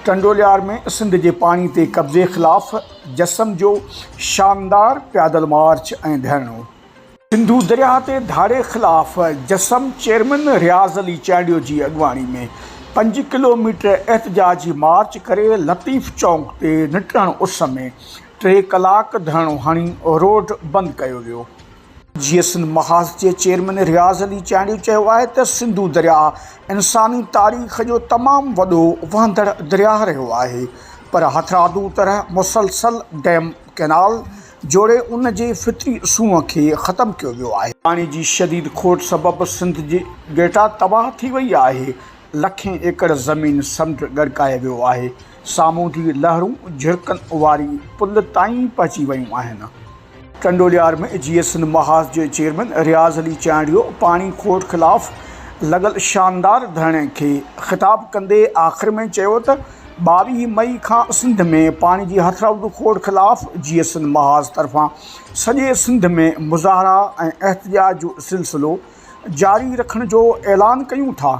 ٽنڊوليار ۾ سنڌ جي پاڻي تي قبضي خلاف جسم جو شاندار پيادل مارچ ۽ ڌرڻو. سنڌو درياهه تي ڌاڙي خلاف جسم چيئرمين رياض علي چانڊيو جي اڳواڻي ۾ پنج ڪلو ميٽر احتجاجي مارچ ڪري لطيف چونڪ تي نٽهڻ اس ۾ ٽي ڪلاڪ ڌرڻو هڻي روڊ بند ڪيو ويو. جيئي سنڌ محاذ جي چيئرمين رياض علي چانڊيو چيو آهي ته سنڌو درياهه انساني تاريخ جو تمام وڏو وهندڙ درياهه رهيو آهي پر هٿرادو طرح مسلسل ڊيم ڪئنال جوڙي ان جي فطري سونهن کي ختم ڪيو ويو آهي. پاڻي جي شديد کوٽ سبب سنڌ جي گيٽا تباهه ٿي وئي آهي، لکين ايڪڙ زمين سمنڊ ڳڙڪائي ويو آهي، سامونڊي لهرون جهرڪن واري پل تائين پهچي ويون آهن. ٽنڊوليار ۾ جيئي سنڌ محاذ جي چيئرمين رياض علي چانڊيو پاڻي کوٽ خلاف لڳل شاندار ڌرڻي کي خطاب ڪندي آخر ۾ چيو ته 22 مئي کان سنڌ ۾ پاڻي جي هٿرادو کوٽ خلاف جيئي سنڌ محاذ طرفان سڄي سنڌ ۾ مظاهرا ۽ احتجاج جو سلسلو جاري رکڻ جو اعلان ڪيون ٿا.